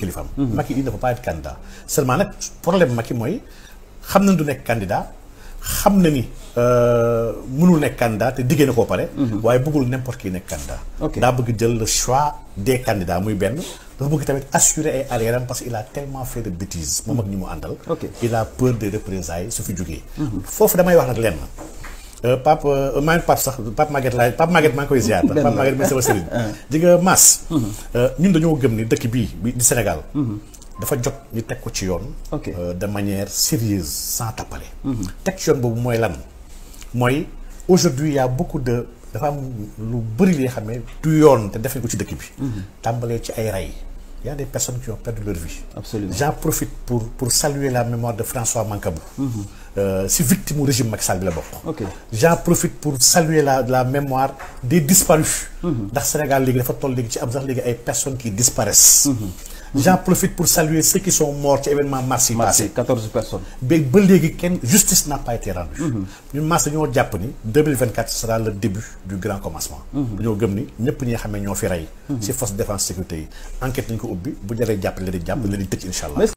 kilifaam. Macky il ne peut pas être candidat seulement nag problème Macky mooy xam na du nekk candidat xam na ni mënul nekk candidat te diggee na koo pare. waaye bëggul n'importe qui nekk candidat. daa bëgg jël le choix des candidats muy benn. dafa bëgg tamit assurer ay alliés parce qu'il a tellement fait de bêtises moom ak ñi mu àndal. il a peur des représailles su fi jógee. foofu damay wax nag lenn. Pape maa ngi Pape sax Pape Maguette laay Pape Maguette maa ngi koy ziar. Pape Maguette mooy sama sëriñ. di nga Mass. ñun dañoo gëm ni dëkk bii di Sénégal. dafa jot ñu teg ko ci yoon. de manière sérieuse sans tappale. teg ci yoon boobu mooy lan mooy aujourd'hui y a beaucoup de dafa am lu bëri li xam ne du yoon te def nañ ko ci dëkk bi. tàmbalee ci ay rey. Il y a des personnes qui ont perdu leur vie. Absolument. J'en profite pour saluer la mémoire de François Mancabou. C'est victime du régime Macky Sall bi la bokk. J'en profite pour saluer la mémoire des disparus. Ndax Sénégal léegi dafa toll léegi ci am sax léegi ay personnes qui disparaissent. J'en profite pour saluer ceux qui sont morts ci événement mars yi passé. 14 personnes. ba léegi kenn justice n'a pas été rendue. ñun mars dañoo jàpp ni 2024 sera le début du grand commencement. dañoo gëm ni ñëpp ñi nga xam ne ñoo fi rey. ci force de défense sécurité yi enquête nañu ko ubbi bu jaree jàpp leen di jàpp leen di tëj incha allah.